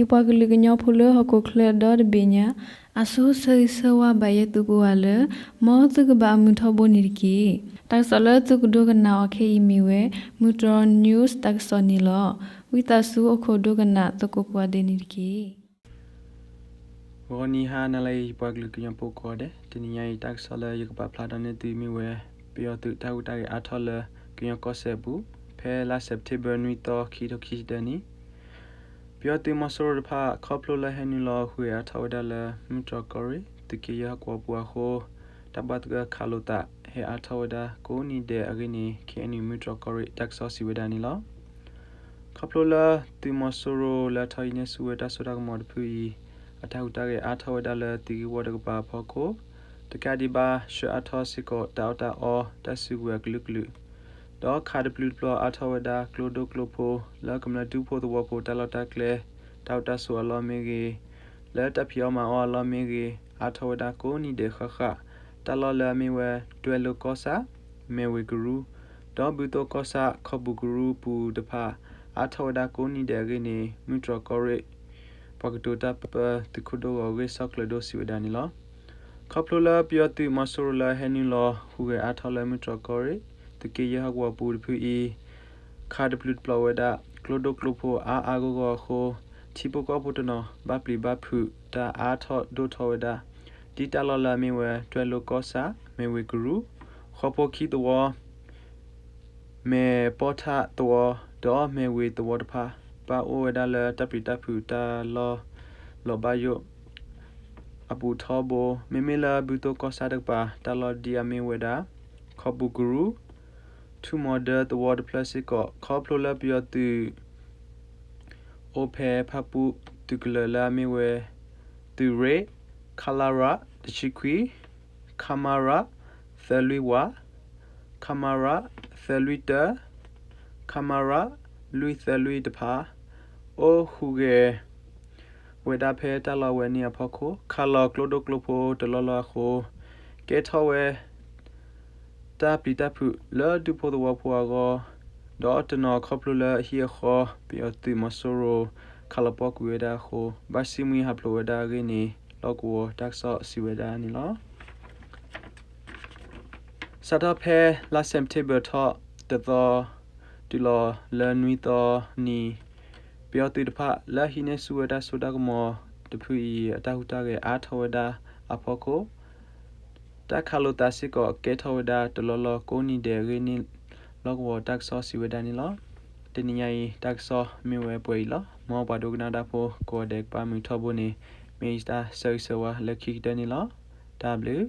ပှၤကလုာ်ကညီဖိလၢဟီၣ်ခိၣ်ချၢဒီတဘ့ၣ်ညါ, အဆိဆၢဂ့ၤဆၢဝါဘၣ်ယဲသုကိးဂၤလၢ မ်သုကဘၣ်အမုာ်ထီဘိန့ၣ်တက့ၢ်. တၢ်ကစီၣ်လၢသုကဒိကနၣ်အီၤခဲအံၤမ့ၢ်ဝဲ မုၢ်တြီၢ် news တၢ်ကစီၣ်န့ၣ်လီၤ. ဝံသးစူၤအိၣ်ခိးဒိကနၣ်သကိးကိးဂၤဒဲးန့ၣ်တက့ၢ်. ဂီၤနံၤဟါနၤလၢအံၤ ပှၤကလုာ်ကညီဖိကိးဂၤဒဲး, တနံၤညါအံၤ တၢ်ကစီၣ်လၢယကပာ်ဖျါထီၣ်န့ၢ်သုမ့ၢ်ဝဲ ပယီၤသုးတၢ်ဟူးတၢ်ဂဲၤအါထီၣ်လၢ ကညီကီၢ်စဲၣ်အပူၤ, ဖဲလါစဲးပထ့ဘၢၣ် နွံသီ ခံကထိခံဆံတၢနံၣ် ပယီၤသုးမီၤစိရိၤတဖၣ် ခီဖျိလၢဟဲနုာ်လီၤဟူးဂဲၤအါထီၣ်ဝဲဒၣ်လၢ မုၢ်တြီၢ်ကီၢ်ရ့ၣ် သုးက့ယဲၢ်ဟီၣ်ကဝီၤပူၤအဃိ, တၢ်ဘၣ်သဂၢၢ်ခးလိာ်သး ဟဲအါထီၣ်ဝဲဒၣ်ကိးနံၤဒဲးအဂ့ၢ်န့ၣ် ခ့ၣ်အဲၣ်ယူၣ် မုၢ်တြီၢ်ကီၢ်ရ့ၣ် တၢ်ကစီၣ်စံးဝဲဒၣ်န့ၣ်လီၤ. ခီဖျိလၢသုးမီၤစိရိၤလၢအထီၣ်ဟံးန့ၢ်ဆူၣ်ဝဲတၢ်စိတၢ်ကမီၤတဖုအံၤ အတၢ်ဟူးတၢ်ဂဲၤအါထီၣ်ဝဲဒၣ်လၢသုးဂ့ၢ်ဝီတကပၤအဖီခိၣ်, တကးဒံးဘၣ် ဆှၢအါထီၣ်စ့ၢ်ကီးတၢ်အီၣ်တၢ်အီ တၢ်စုကဝဲၤအကလုာ်ကလုာ်, ဒီးခးတပျုာ်တပျီၤအါထီၣ်ဝဲဒၣ်ကျိဒိၣ်ကျိဖိ လၢကမျၢၢ်ဒူဖိသဝီဖိတၢ်လီၢ်တၢ်ကျဲ, တၢ်အိၣ်တၢ်ဆိးအလီၢ်မ့ၢ်ဂ့ၤ, လၢတၢ်ဖံးအီၣ်မၤအီၣ်အလီၢ်မ့ၢ်ဂ့ၤ, အါထီၣ်ဝဲဒၣ်ကိးနံၤဒဲးဃၣ်ဃၣ်, တၢ်လီၢ်လၢအမ့ၢ်ဝဲ တွဲလိကီၢ်ဆၣ်, မဲၢ်ဝ့ၤကရူၢ်, ဒီးဘုသိကီၢ်ဆၣ် ခီၣ်ပူၤကရူၢ်ပူၤတဖၣ် အါထီၣ်ဝဲဒၣ်ကိးနံၤဒဲးအဂ့ၢ်န့ၣ် မုၢ်တြီၢ်ကီၢ်ရ့ၣ် ပှၤကတိၤတၢ်ပၢသုးခိၣ်ဒိၣ်ဂီၤဂ့ၢ် စီၤကျၢၤဒိၣ် စံးဝဲဒၣ်န့ၣ်လီၤ. ခီဖျိလၢပယီၤသုးမီၤစိရိၤလၢဟဲနုာ်လီၤဟူးဂဲၤအါထီၣ်လၢမုၢ်တြီၢ်ကီၢ်ရ့ၣ် သုးက့ယဲၢ်ဟီၣ်ကဝီၤပူၤတဖုအံၤ ခးတပျုာ်တပျီၤဝဲဒၣ် ကျိဒိၣ်ကျိဖိအါအါဂီၢ်ဂီၢ်အဃိ, ထံဖိကီၢ်ဖိတနီၤ ဘၣ်ပျံၤဘၣ်ဖုးတၢ်အါထီၣ်ဒိၣ်ထီၣ်ဝဲဒၣ် ဒ်တၢ်လီၢ်လၢအမ့ၢ်ဝဲ တွဲလိကီၢ်ဆၣ်, မဲၢ်ဝ့ၤကရူၢ်, ဃီဖိခံသဝီ မဲၢ်ပီၢ်ထၣ်သဝီ ဒီးမဲၢ်ဝ့ၤသဝီတဖၣ် ဘၣ်အိၣ်ဝဲဒၣ်လၢတၢ်ပျံၤတၢ်ဖုးတၢ်လီၢ်လီၤဘၣ်ယိၣ်အပူၤထီဘိ, မ့မ့ၢ်လၢဘုသိကီၢ်ဆၣ်တကပၤ တၢ်လီၢ်ဒ်အမ့ၢ်ဝဲဒၣ် ခီၣ်ပူၤကရူၢ်, ထူၣ်မီၤဒၢသဝီတဖျၢၣ်စ့ၢ်ကီး ခီဖျိလၢပယီၤသုး အိၣ်ဖဲဖၣ်ပူၣ်သုးကလၢၤလၢအမ့ၢ်ဝဲ သုးရ့ၣ် ခလရ တဆံခွံ, ခမရ သၢလွံၢ်ဝး, ခမရ သၢလွံၢ်တၢ, ခမရ လွံၢ်သၢလွံၢ်တဖၣ် အိၣ်ဟူးဂဲၤဝဲဒၣ်ဖဲတၢ်လီၢ်ဝဲန့ၣ်အဖီခိၣ် ခးလီၤကျိဒိၣ်ကျိဖိတလီၢ်လီၢ်အဃိ ကဲထီၣ်ဝဲ တၢ်ပျံၤတၢ်ဖုးလၢဒူဖိသဝီဖိအဂီၢ်, ဒီးတနီၤခီဖျိလၢအဟံၣ်အဃီ ပယီၤသုးမီၤစိရိၤ ခးလီၤပှီၢ်ကွံာ်ဝဲဒၣ်အဃိ ဘၣ်စံၣ်မှံဟးဖျိးဝဲဒၣ်အဂ့ၢ်န့ၣ် လီၢ်ကဝီၤတၢ်ကစီၣ်စံးဝဲဒၣ်န့ၣ်လီၤ. စးထီၣ်ဖဲလါစဲးပထ့ဘၢၣ်ထီၣ်တသီ တုၤလီၤလၢနွံသီနံၤ ပယီၤသုးတဖၣ်လၢအဟံးန့ၢ်ဆူၣ်ဝဲတၢ်စိတၢ်ကမီၤတဖုအံၤ အတၢ်ဟူးတၢ်ဂဲၤအါထီၣ်ဝဲဒၣ်အဖီခိၣ် တၢ်ခးလိာ်သးစ့ၢ်ကီးကဲထီၣ်ဝဲဒၣ်တလီၢ်လီၢ်ကိးနံၤဒဲးအဂ့ၢ်န့ၣ် လီၢ်ကဝီၤတၢ်ကစီၣ်စံးဝဲဒၣ်န့ၣ်လီၤ. တနံၤညါအံၤ တၢ်ကစီၣ်မ့ၢ်ဝဲပှဲၤအံၤလီၤ. မ်ပှၤဒိကနၣ်တၢ်ဖိကိးဂၤဒဲးကဘၣ်မုာ်ထီဘိန့ၣ် မ့ၢ်ယတၢ်ဆၢဂ့ၤဆၢဝါလၢခံကတၢၢ်န့ၣ်လီၤ. တၢ်ဘျုး